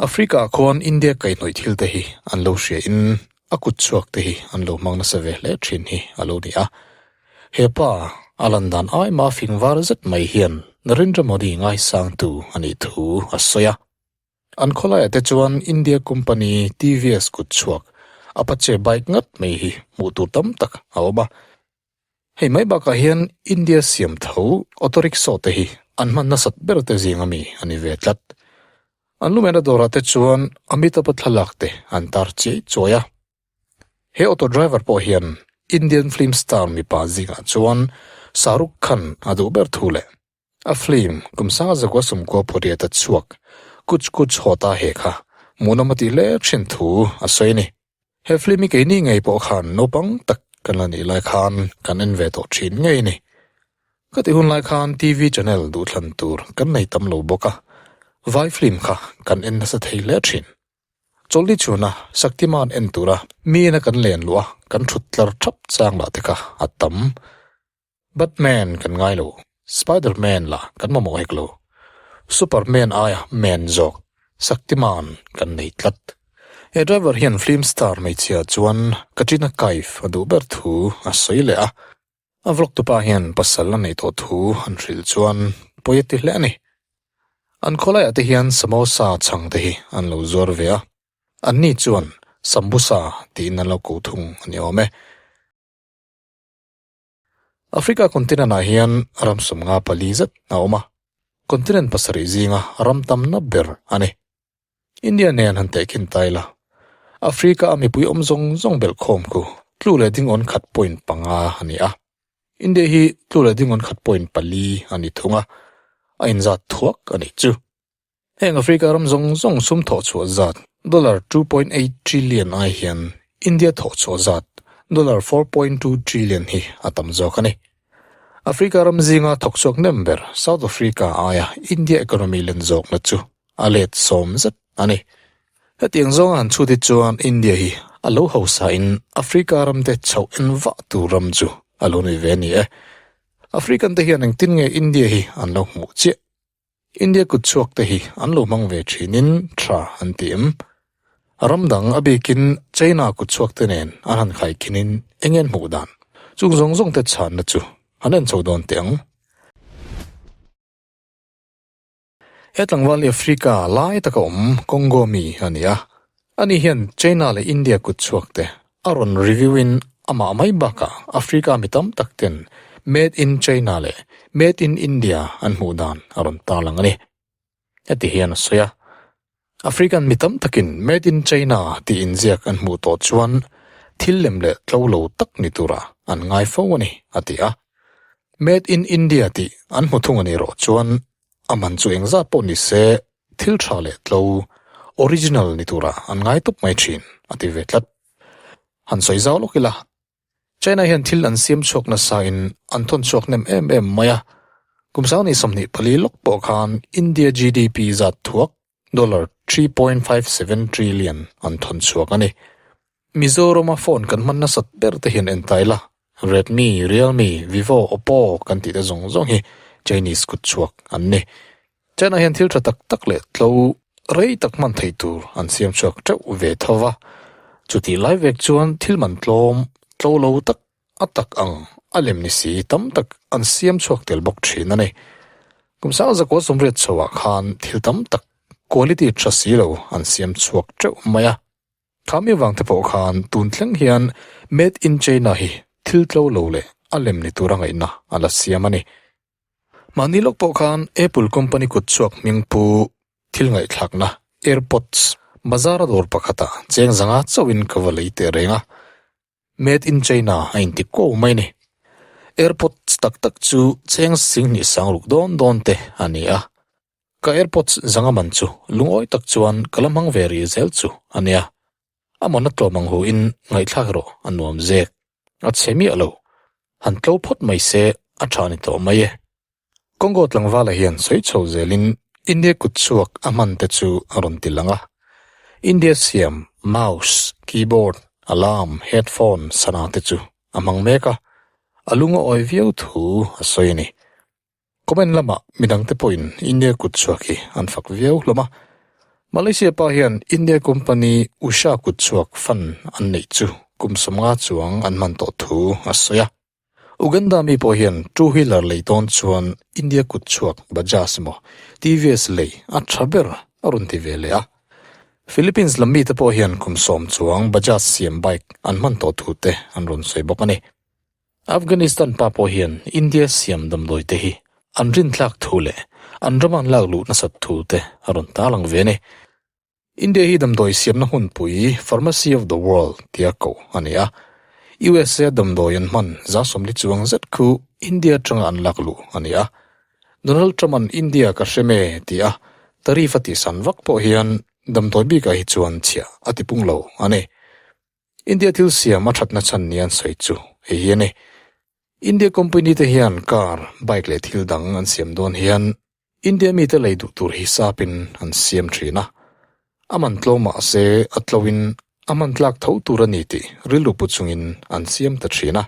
Africa ah khuan India kaihhnawih thil te hi an lo hria in a kut chhuak te hi an lo hmang nasa ve hle thin hi a lo ni a. He pa a lan dan ai mah fing var zet mai hian Narendra Modi ngaisangtu a nih thu a sawi a. An khawlaiah te chuan India company TVS kut chhuak Apache bike ngat mai hi hmuh tur tam tak a awm a. Hei mai bakah hian India siam tho auto rickshaw te hi an hman nasat ber te zing ami a ni ve tlat. An lumena dawrah te chuan Amitabh-a thlalak te an tar chiai chuai a. He auto driver pawh hian Indian film star mipa zingah chuan Shah Rukh Khan a duh ber thu leh A film kum sanga zakua sumkua pawriat a chhuak Kuch Kuch Hota Hai kha hmuhnawm a tih hle thin thu a sawi a ni. He film hi keini ngei pawh khan naupang tak kan la nih lai khan kan en ve tawh thin ngei a ni. Ka tih hun lai khan TV channel duhthlan tur kan nei tam lo bawk a, vai film kha kan en nasa thei hle thin. Chawlhni chhuna Shaktiman en tura mi ina kan len luh a, kan thut tlar thap chang lah te kha a tam. Batman kan ngai lo, Spiderman la kan mamawh hek lo. Superman aia man zawk Shaktiman kan nei tlat. He driver hian film star hmeichhia chuan Katrina Kaif a duh ber thu a sawi leh a. A vlog tupa hian pasal a neih tawh thu an hrilh chuan pawi a ti hle a ni. An khawlaiah te hian samosa chhang te hi an lo zuar ve a. Anni chuan sambusa tiin an lo ko thung a ni awm e. Africa continent ah hian ram sawmnga pali zet a awm a, continent pasarih zinga ram tamna ber a ni. India nen han tehkhin ta ila, Africa a mipui awm zawng zawng belh khawm khu tlu leh dingawn khat point panga a ni a, India hi tlu leh dingawn khat point pali a ni thung a, a inzat thuak a nih chu. Heng Africa ram zawng zawng sum thawh chhuah zat dollar 2.8 trillion ai hian India thawh chhuah zat dollar 4.2 trillion hi a tam zawk a ni. Africa ram zinga thawk chhuak nem ber South Africa aia India economy len zawkna chu a let sawm zet a ni. Hetiang zawnga han chhut hi chuan India hi a lo hausa in Africa ramte chhoh en vah tur ram chu a lo ni ve a ni e. African te hian engtin nge India hi an lo hmuh chiah? India kut chhuak te hi an lo hmang ve thinin tha an ti em? Ram dang a bikin China kut chhuak te nen an han khai khinin eng en hmuh dan? Chung zawng zawng te chhanna chu an en chho dawn teh ang. He tlangval hi Africa lai taka awm Congo mi a ni a, ani hian China leh India kut chhuak te A rawn review in amah mai bakah Africa mi tam tak ten Made in China leh Made in India an hmuh dan a rawn tarlang a ni. Heti hian a sawi a, African mi tam takin Made in China tih inziak an hmuh tawh chuan thil lem leh tlo lo tak ni tura an ngai fo a ni, a ti a. Made in India tih an hmu thung a nih rawh chuan a man chu engzat pawh ni se Thil tha leh tlo, original, ni turah an ngai tawp mai thin, a ti ve tlat. Han sawi zau lawk ila, China hian thil an siam chhuak nasa in an thawn chhuak hnem em em mai a, kum sang ni 24 lawk pawh khan India GDP zat thuak dollar 3.57 trillion an thawn chhuak a ni. Mizorama phone kan hman nasat ber te hian en ta ila, Redmi, Realme, Vivo, Oppo kan tih te zawng zawng hi Chinese kut chhuak an ni. China hian thil tha tak tak leh tlo rei tak hman theih tur an siam chhuak teuh ve tho va, chutih lai vek chuan thil man tlawm tlo lo tak a tak ang a lem ni si tam tak an siam chhuak tel bawk thin a ni. Kum sang zakua sawmriat chhoah khan thil tam tak quality tha si lo an siam chhuak teuh mai a. Khami vang te pawh khan tun thleng hian Made in China hi thil tlo lo leh a lem ni tura ngaihna a la siam a ni. Mahni lawk pawh khan Apple company kut chhuak hming pu thil ngaihthlakna AirPods bazar a dawr pakhatah cheng zanga chauhin ka va lei teh reng a, Made in China a inti ko mai a ni. AirPods tak tak chu cheng singhnih sang ruk dawn dawn te a ni a, ka AirPods zanga man chu lungawi tak chuan ka la hmang ve rih zel chu a nia. A mawna tlawm ang hu in ngaihthlak erawh a nuam zek. A chhe miah lo. Han tlo phawt mai se a tha ni tawh mai e. Congo tlangvala hian sawi chho zelin India kut chhuak a hman te chu a rawn ti lang a. India siam mouse, keyboard, alarm, headphone sana te chu a hmang mek a. A lung a awi viau thu a sawi a ni. Comment lamah midangte pawhin India kut chhuak hi an fak viau hlawm a. Malaysia pa hian India company Usha kutchhuak fan an neih chu kum 50 chuang an hman tawh thu a sawi a. Uganda mi pawh hian two wheeler lei dawn chuan India kutchhuak Bajaj emaw TVS lei a tha ber a rawn ti ve leh a. Philippines lam mite pawh hian kum 10 chuang Bajaj siam bike an hman tawh thu te an rawn sawi bawk a ni. Afghanistan pa pawh hian India siam damdawi te hi an rintlak thu leh an rama an lak luh nasat thu te a rawn tarlang ve a ni. India hi damdawi siamna hmunpui, Pharmacy of the World, tia koh a ni a. USA damdawi an hman 40 chuang zet khu India atanga an lak luh a ni a. Donald Trump-a'n India ka hrem e ti a tariff a tihsan vak pawh hian damdawi bikah hi chuan chhiah a tipung lo a ni. India thil siam a thatna chhan ni an sawi chu hei hi a ni. India company te hian car, bike leh thil dang an siam dawn hian India mite lei duh tur hi sapin an siam thin a. A man tlo mah se a tloin a man tlak tho tur a ni tih rilru pu chungin an siam ta thin a.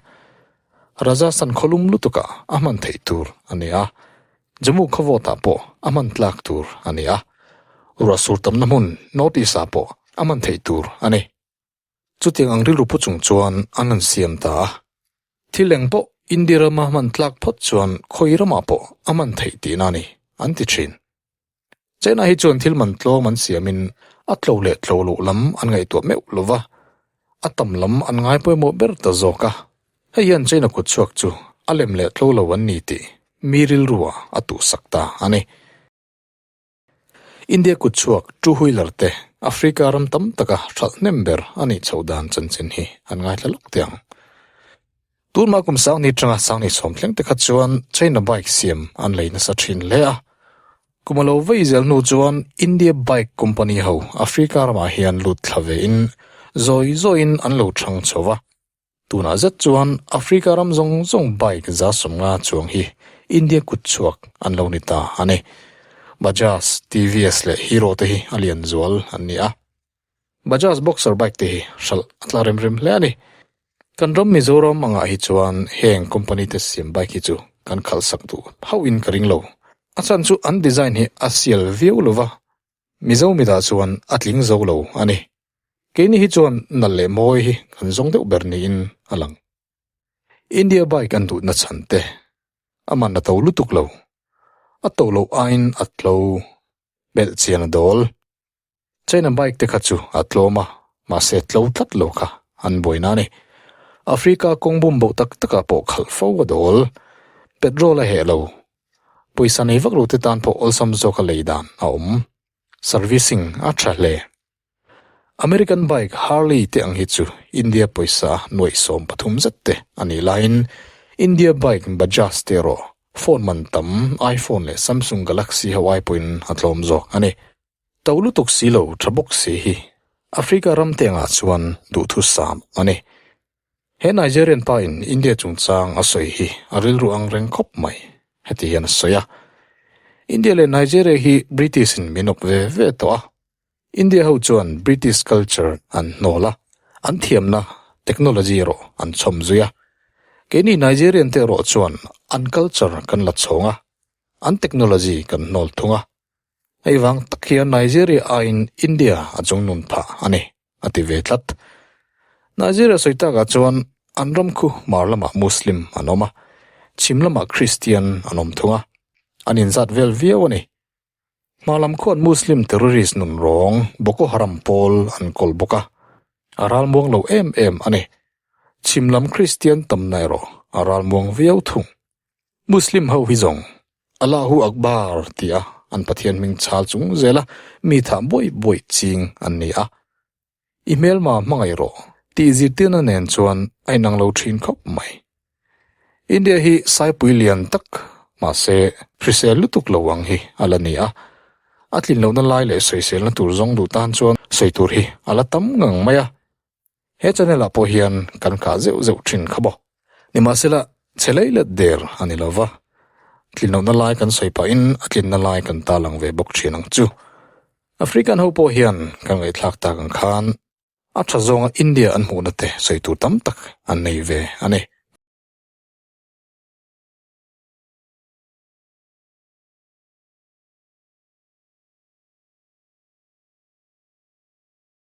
Rajasthan khawlum lutukah a hman theih tur a ni a. Jammu khawvawtah pawh a hman tlak tur a ni a. Ruahsur tamna hmun North East-ah pawh a hman theih tur a ni. Chutiang ang rilru pu chung chuan an han siam ta a. Thil eng pawh India rama hman tlak phawt chuan khawi ramah pawh a hman theih tihna a ni, an ti thin. China hi chuan thil man tlawm an siamin a tlo leh tlo loh lam an ngaihtuah meuh lo va, a tam lam an ngai pawimawh ber ta zawk a. Hei hian China kut chhuak chu a lem leh tlo lo an ni tih mi rilrua a tuhsak ta a ni. India kut chhuak two wheeler te Africa ram tam taka hralh hnem ber a nih chhoh dan chanchin hi an ngaithla lawk teh ang. Tunhma kum sangni atanga sangni sawm thleng te kha chuan China bike siam an lei nasa thin hle a. Kum a lo vei zel hnu chuan India bike company ho Africa ramah hian lut thla ve in zawi zawiin an lo chang chho va. Tunah zet chuan Africa ram zawng zawng bike 150 chuang hi India kut chhuak an lo ni ta a ni. Bajaj, TVS leh Hero te hi a lian zual an ni a. Bajaj Boxer bike te hi hralh a tla rem rem hle a ni. Kan ram Mizoram angah hi chuan heng company te siam bike hi chu kan khalh sak duh hauhin ka ring lo. A chhan chu an design hi a sial viau lova, Mizo mitah chuan a tling zo lo a ni. Keini hi chuan nalh leh mawi hi kan zawng deuh ber niin a lang. India bike an duhna chhan te a man a to lutuk lo. A to loh aiin a tlo belh chian a dawl. China bike te kha chu a tlawm a, mahse tlo tlat lo kha an buaina a ni. Africa kawng bum boh tak takah pawh khalh fo a dawl. Petrol a heh lo. Pawisa nei vak lo te tan pawh awlsam zawka lei dan a awm. Servicing a tha hle. American bike Harley te ang hi chu India pawisa nuaih 13 zet te a nih laiin India bike Bajaj te erawh phone man tam iPhone leh Samsung Galaxy ho ai pawhin a tlawm zawk a ni. To lutuk si lo tha bawk si hi Africa ram te angah chuan duhthusam a ni. He Nigerian pa in India chungchang a sawi hi a rilru ang reng khawp mai, heti hian a sawi a. India leh Nigeria hi British in min awp ve ve tawh a. India ho chuan British culture an hnawl a, an thiamna technology erawh an chhawm zui a. Keini Nigerian te erawh chuan an culture kan la chhawng a, an technology kan hnawl thung a. Hei vang tak hian Nigeria aiin India a chungnun phah a ni, a ti ve tlat. Nigeria sawi takah chuan an ram khu hmar lamah Muslim an awm a, chhim lamah Christian an awm thung a, an inzat vel viau a ni. Hmar lam khuan Muslim terrorist nun rawng Boko Haram pawl an kawl bawk a, a ralmuang lo em em a ni. Chhim lam Christian tamna erawh a ralmuang viau thung. Muslim ho hi zawng Allahu Akbar tia an Pathian hming chhal chung zela mi thah buai buai ching an ni a. I hmelma hmangaih rawh tih zirtirna nen chuan a inang lo thin khawp mai. India hi saipui lian tak mahse hrisel lutuk lo ang hi a la ni a. A tlin lohna lai leh sawiselna tur zawng duh tan chuan sawi tur hi a la tam ngang mai a. He channel ah pawh hian kan kah zeuh zeuh thin kha bawk. Nimahsela, chhe lei let der a ni lova, tlinlohna lai kan sawi pahin a tlinna lai kan talang ve bawk thin ang chu. African ho pawh hian kan ngaihthlak tak ang khan a tha zawnga India an hmuhna te sawi tur tam tak an nei ve a ni.